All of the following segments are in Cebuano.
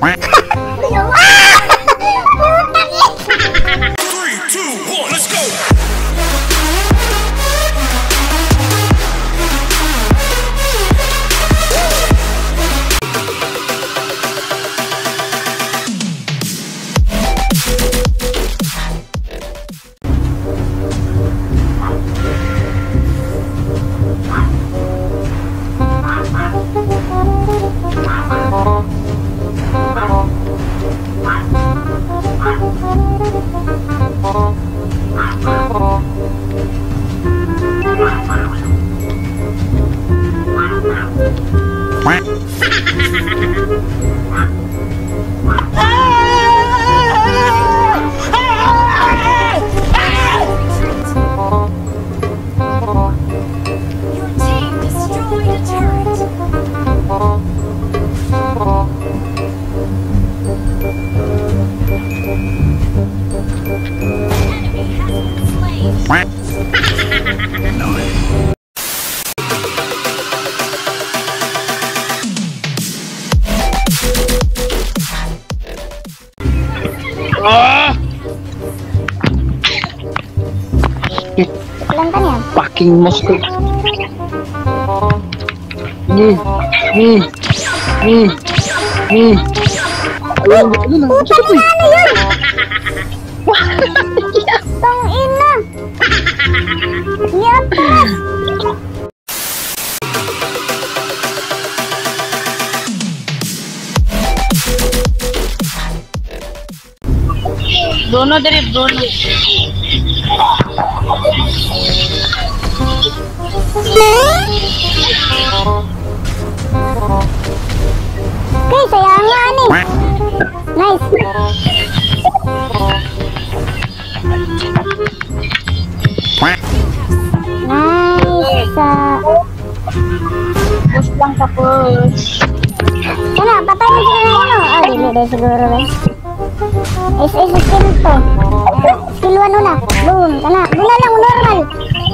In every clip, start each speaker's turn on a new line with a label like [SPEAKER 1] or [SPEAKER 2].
[SPEAKER 1] Ah! Putang ina!
[SPEAKER 2] 3, 2, 1, let's go!
[SPEAKER 3] Your team destroyed a turret. Enemy has been slain.
[SPEAKER 4] Ah!
[SPEAKER 1] Ilan ka niya?
[SPEAKER 4] Fucking mosquito. Mm. Mm. Mm. Mm. Ano ano lang?
[SPEAKER 1] Putang ina, ano yun? Tang ina! Yatras!
[SPEAKER 5] Bruno diri, Bruno.
[SPEAKER 1] Okay, saya nga ani. Nice. Nice.
[SPEAKER 5] Push lang ka, push.
[SPEAKER 1] Ano, patay mo sila na ano? Ah, dili dahil siguro ba? Is skill 2. Skill 1 una. Boom, kana. Guna lang, normal.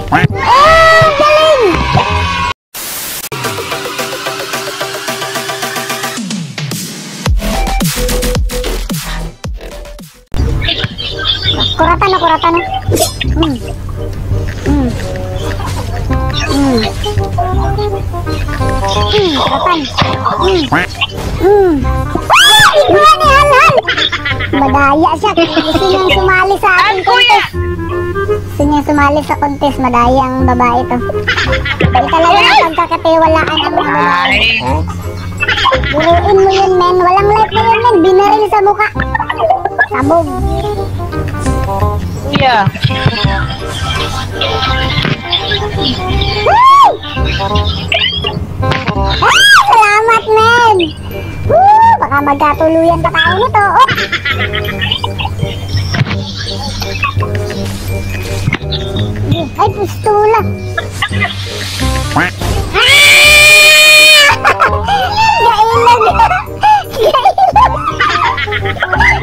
[SPEAKER 1] Oh, galing! Kuratan na, kuratan na. Hmm. Hmm. Hmm. Hmm, kuratan. Hmm. Hmm. Ah! Ikuha ni Halhal! Madaya siya. Gusto niyang sumali sa ating contest. Gusto niyang sumali sa contest. Madaya ang babae to. Hindi talaga napagkakatiwalaan ang mga babae. Buruin mo yun, men. Walang life na yun, men. Binaril sa mukha. Sabog.
[SPEAKER 5] Kuya.
[SPEAKER 1] Woo! Ah, salamat, men! Woo! Baka magkatuluyan pa tayo nito. Oh! Ay, pistula! Ah! Gailag! Gailag!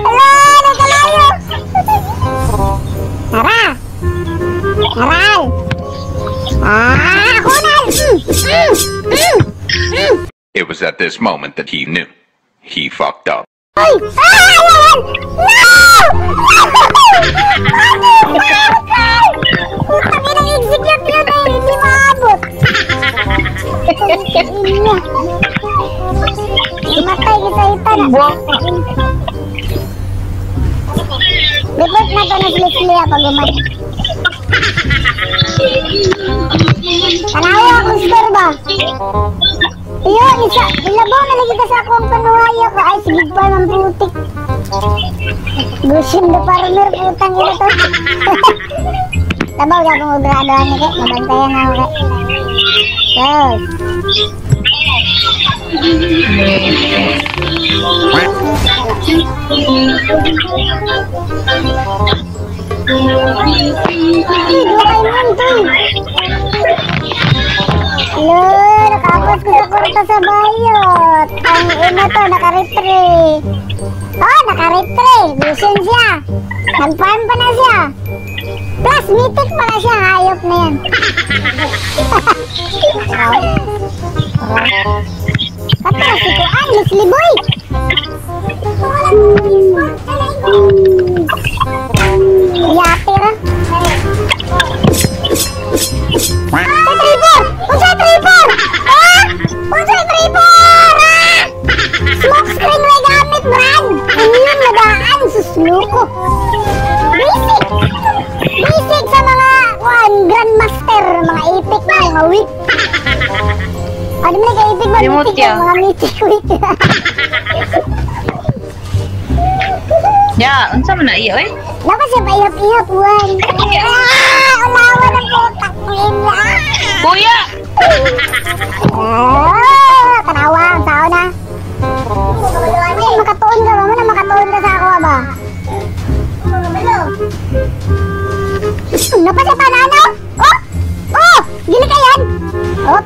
[SPEAKER 1] Ala, nagkalayo! Tara! Aral! Ah, kunal! Mm, mm, mm.
[SPEAKER 6] It was at this moment that he knew. He fucked up.
[SPEAKER 1] Ay! Ah! Ayan! No! No! Putang inang execute yun eh! Hindi maabot! Ina! Namatay ka sa itan! Report na to na sli-sli pag umay. Tanawa akong score ba? Iyo, isa, ilabaw na lagi ka sa akong panuhaya ko. Ay, sige pa ng putik. Gusin the farmer, putang ina to. Labaw ka akong ugradoan ni kay. Mabantayan ako kay. Yes. Ay, dua kay Montoy. Lo, nakapos ko sa kurta sa bayot. Ang ina to, naka-retre. Oh, naka-retre. Gusin siya. Nag-farm pa na siya. Plus, mythic pa na siya. Hayop na yan. Kato, si Kuan, Leslie Boy. Iba
[SPEAKER 5] Limot
[SPEAKER 1] mythic
[SPEAKER 5] ya.
[SPEAKER 1] mga mythic week.
[SPEAKER 5] Ya, unsa man na iya oy?
[SPEAKER 1] Dapat siya paihap-ihap, Juan. Ah! Ulawan ang putak nila.
[SPEAKER 5] Kuya!
[SPEAKER 1] Ah! Tanawa, ang tao na. Ay, makatuon ka ba? Muna makatuon ka sa ako ba? Napa siya pananaw? Oh! Oh! Gili ka yan? Oh!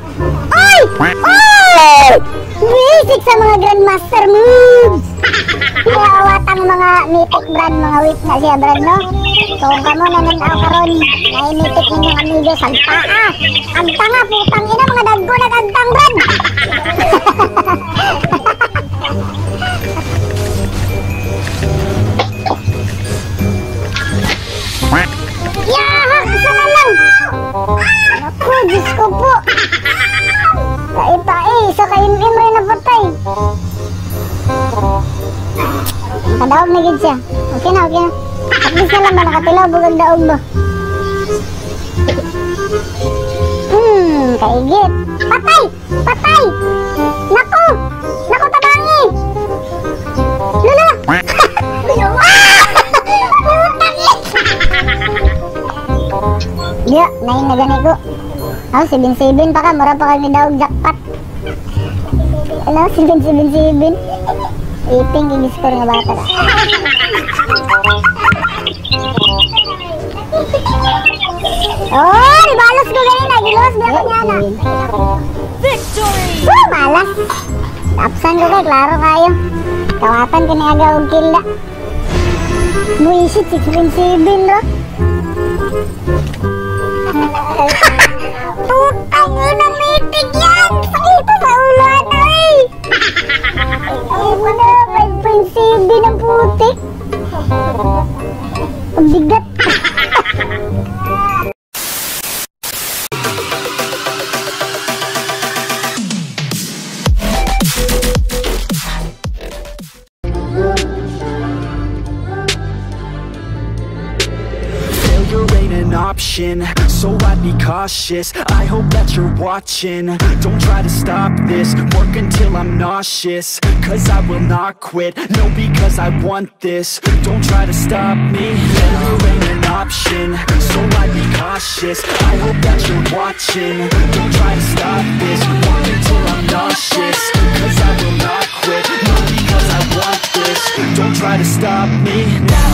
[SPEAKER 1] Ay! Ay! Basic sa mga Grandmaster moves! Kaya awat ang mga mythic brand, mga whip na siya brand, no? So kung kamo nananaw karon, ay mythic ninyong amigo, saltaa! Ang tanga, putang ina, mga dagko na dagtang brand! Yahak! Isa na lang! Naku, Diyos ko po! Tae-tae, isa ka MM rin napatay! Nakadaog na gid siya. Okay na, okay na. At least na lang ba, nakatilaw, bugag daog ba? Kaigit. Patay! Patay! Naku! Naku, tabangi! Lula! Ah! Putang ina! Ya, nain na gani ko. Oh, 7-7 pa ka, mura pa kami daog jackpot. Ano, 7-7-7. Iping i-score nga bata na. Oh, nibalos ko ganina, gilos ba ako niya na.
[SPEAKER 3] Victory!
[SPEAKER 1] Oh, malas. Tapsan ko kay klaro kayo. Kawatan ko ni aga og kill na. Buisit 6.7 ro. Putang ina, mythic yan! Sakit sa ulo na eh! Ay mo na, 5.7 ang putik. Ang bigat.
[SPEAKER 7] Failure ain't an option, so I'd be cautious. I hope that you're watching. Don't try to stop this, work until I'm nauseous. 'Cause I will not quit, no because I want this. Don't try to stop me, failure ain't an option, so I'd be cautious. I hope that you're watching. Don't try to stop this, work until I'm nauseous. 'Cause I will not quit, no because I want this. Don't try to stop me now.